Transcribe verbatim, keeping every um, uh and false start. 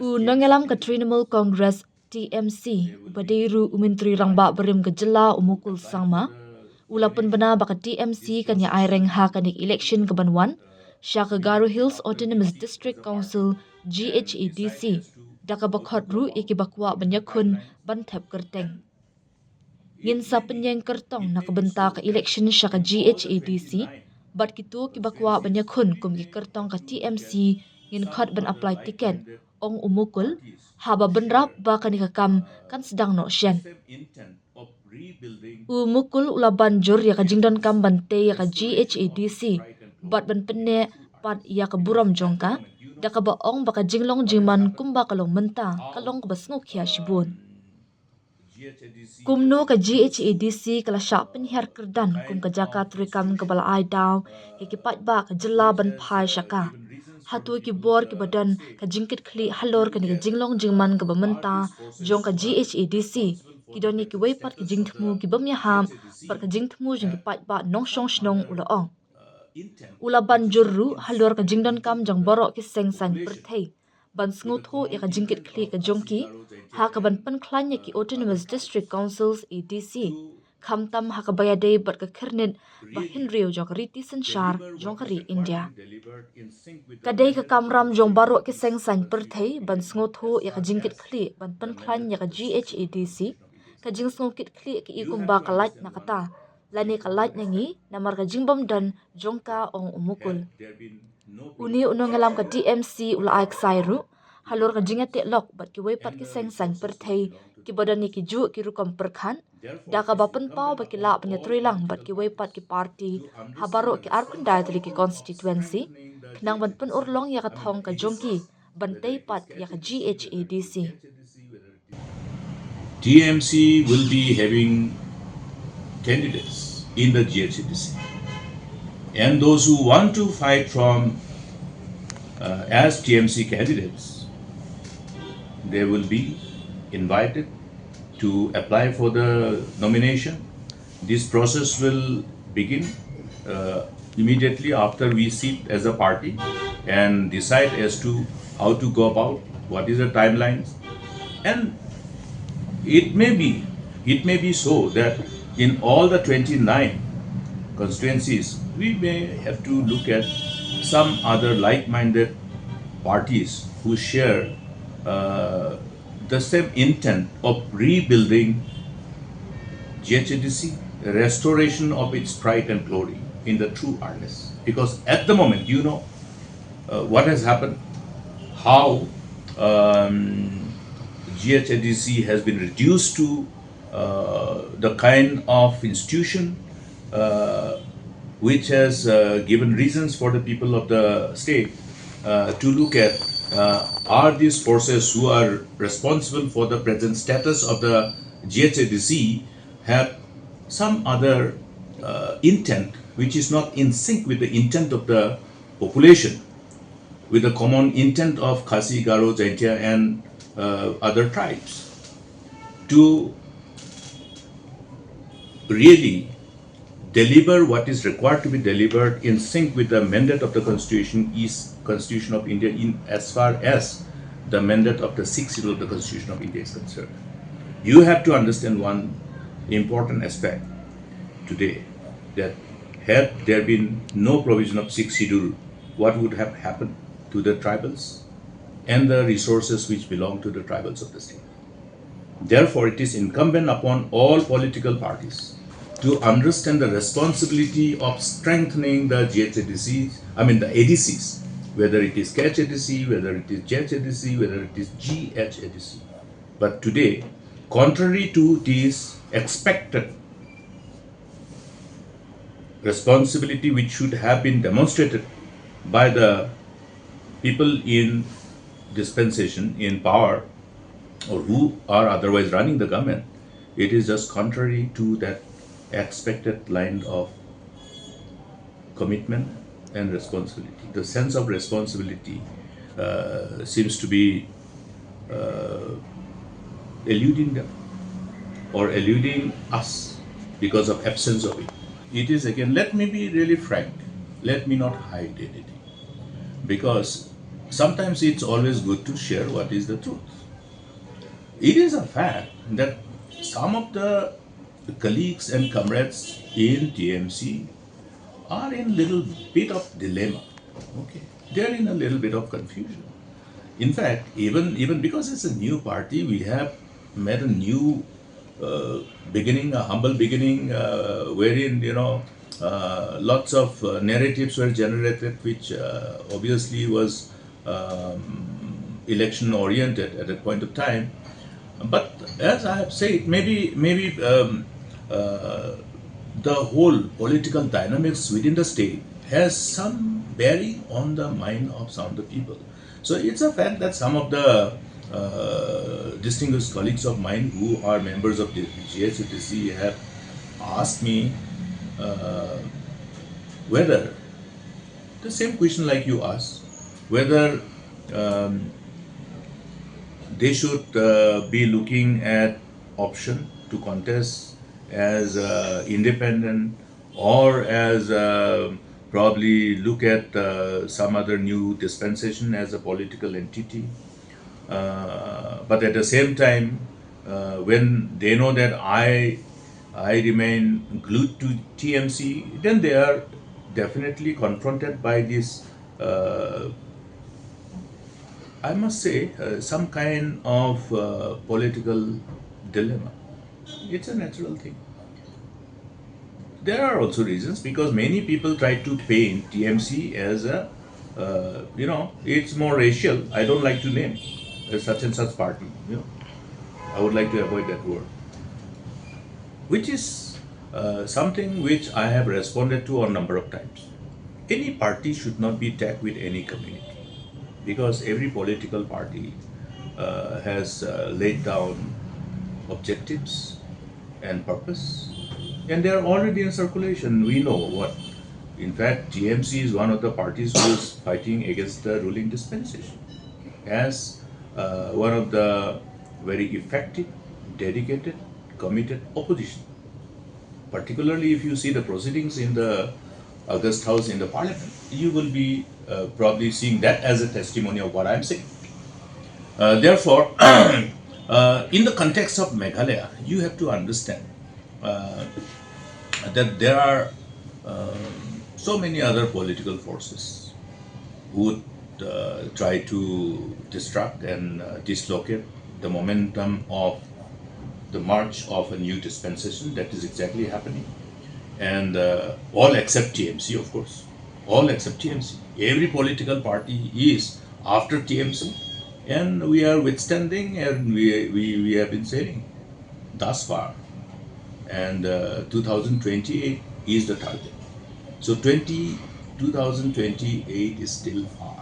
U nongïalam ka Trinamool Congress, T M C, uba dei ruh u Myntri Rangbah barim ka jylla, u Mukul Sangma, u la pynbna ba ka T M C kan ïa aireng ha kane ka election kaban wan sha ka Garo Hills Autonomous District Council, G H A D C, da kaba khot ruh ïa kiba kwah ban ïakhun ban thep kyrteng. Ngin sa pynïeng kyrtong na ka bynta ka election sha ka G H A D C, bad kito kiba kwah ban ïakhun kum ki kyrtong ka T M C ngin khot ban apply ticket, ong u Mukul, haba bynrap ba kane ka kam kan sdang noh shen. U Mukul u la ban jur ïa ka jingdonkam ban tei ïa ka G H A D C bad ban pynneh pat ïa ka burom jong ka, da kaba ong ba ka jinglong jingman kumba ka long mynta ka long kaba sngewkhia shibun. Kumno ka G H A D C ka la shah pynhiar kyrdan kum ka jaka treikam kaba la ai daw ïa ki paidbah ka jylla ban phai sha ka? Hato ki bor kiba don ka jingkitkhlieh halor kane ka jinglong jingman kaba mynta jong ka G H A D C ki don ïa kiwei pat ki jingthmu ki bym ïahap bad ka jingthmu jong ki paidbah nongshong shnong, u la ong. U la ban jur ruh halor ka jingdonkam jong baroh ki seng saiñ pyrthei ban sngewthuh ïa ka jingkitkhlieh ka jong ki ha kaban pynkhlaiñ ïa ki Autonomous District Councils, A D C, khamtam ha kaba ïadei bad ka khyrnit ba hynriew jong ka riti synshar jong ka ri India. Ka dei ka kamram jong baroh ki seng saiñ pyrthei ban sngewthuh ïa ka jingkitkhlieh ban pynkhlaiñ ïa ka G H A D C, ka jingsngewkitkhlieh ka i kumba ka lait na kata lane ka lait na ngi namar ka jingbymdon jong ka, ong u Mukul. Une u nongïalam ka T M C u la ai ksai ruh halor ka jingïateh lok bad kiwei pat ki seng saiñ pyrthei kiba don ïa kijuh ki rukom pyrkhat, da kaba pynpaw ba ki lah ban ïatreilang bad kiwei pat ki party ha baroh ki arphew khyndai tylli ki constituency, khnang ban pynurlong ïa ka thong ka jong ki ban tei pat ïa ka G H A D C. T M C will be having candidates in the G H A D C. And those who want to fight from uh, as T M C candidates, they will be invited to apply for the nomination. This process will begin uh, immediately after we sit as a party and decide as to how to go about, what is the timelines, and it may be, it may be so that in all the twenty-nine constituencies, we may have to look at some other like-minded parties who share uh, the same intent of rebuilding G H A D C, restoration of its pride and glory in the true earnest. Because at the moment, you know uh, what has happened, how um, G H A D C has been reduced to uh, the kind of institution uh, which has uh, given reasons for the people of the state uh, to look at uh, are these forces who are responsible for the present status of the G H A D C have some other uh, intent which is not in sync with the intent of the population, with the common intent of Khasi, Garo, Jaintia, and uh, other tribes to really deliver what is required to be delivered in sync with the mandate of the Constitution is Constitution of India in as far as the mandate of the Sixth Schedule of the Constitution of India is concerned. You have to understand one important aspect today, that had there been no provision of Sixth Schedule, what would have happened to the tribals and the resources which belong to the tribals of the state? Therefore, it is incumbent upon all political parties to understand the responsibility of strengthening the G H A D Cs, I mean the A D Cs, whether it is K H A D C, whether it is G H A D C, whether it is G H A D C. But today, contrary to this expected responsibility which should have been demonstrated by the people in dispensation, in power, or who are otherwise running the government, it is just contrary to that expected line of commitment and responsibility. The sense of responsibility uh, seems to be uh, eluding them or eluding us because of absence of it. It is again, let me be really frank, let me not hide anything. Because Sometimes it's always good to share what is the truth. It is a fact that some of the colleagues and comrades in T M C are in little bit of dilemma. Okay, they're in a little bit of confusion. In fact, even even because it's a new party, we have made a new uh, beginning, a humble beginning, uh, wherein you know uh, lots of uh, narratives were generated, which uh, obviously was um, election oriented at that point of time. But as I have said, maybe maybe um, uh, the whole political dynamics within the state has some bearing on the mind of some of the people. So it's a fact that some of the uh, distinguished colleagues of mine who are members of the G H A D C have asked me uh, whether the same question like you asked, whether um, they should uh, be looking at option to contest as uh, independent or as uh, probably look at uh, some other new dispensation as a political entity. Uh, but at the same time, uh, when they know that I I remain glued to T M C, then they are definitely confronted by this. Uh, I must say, uh, some kind of uh, political dilemma. It's a natural thing. There are also reasons because many people try to paint T M C as a, uh, you know, it's more racial. I don't like to name a such and such party. You know, I would like to avoid that word, which is uh, something which I have responded to a number of times. Any party should not be tagged with any community because every political party uh, has uh, laid down objectives and purpose, and they are already in circulation. We know what. In fact, T M C is one of the parties who is fighting against the ruling dispensation as uh, one of the very effective, dedicated, committed opposition. Particularly if you see the proceedings in the August House in the parliament, you will be uh, probably seeing that as a testimony of what I'm saying. Uh, therefore, uh, in the context of Meghalaya, you have to understand uh, that there are um, so many other political forces who would uh, try to distract and uh, dislocate the momentum of the march of a new dispensation. That is exactly happening. And uh, all except T M C, of course. All except T M C. Every political party is after T M C. And we are withstanding, and we, we, we have been saying thus far. And uh, two thousand twenty-eight is the target. So twenty, two thousand twenty-eight is still far.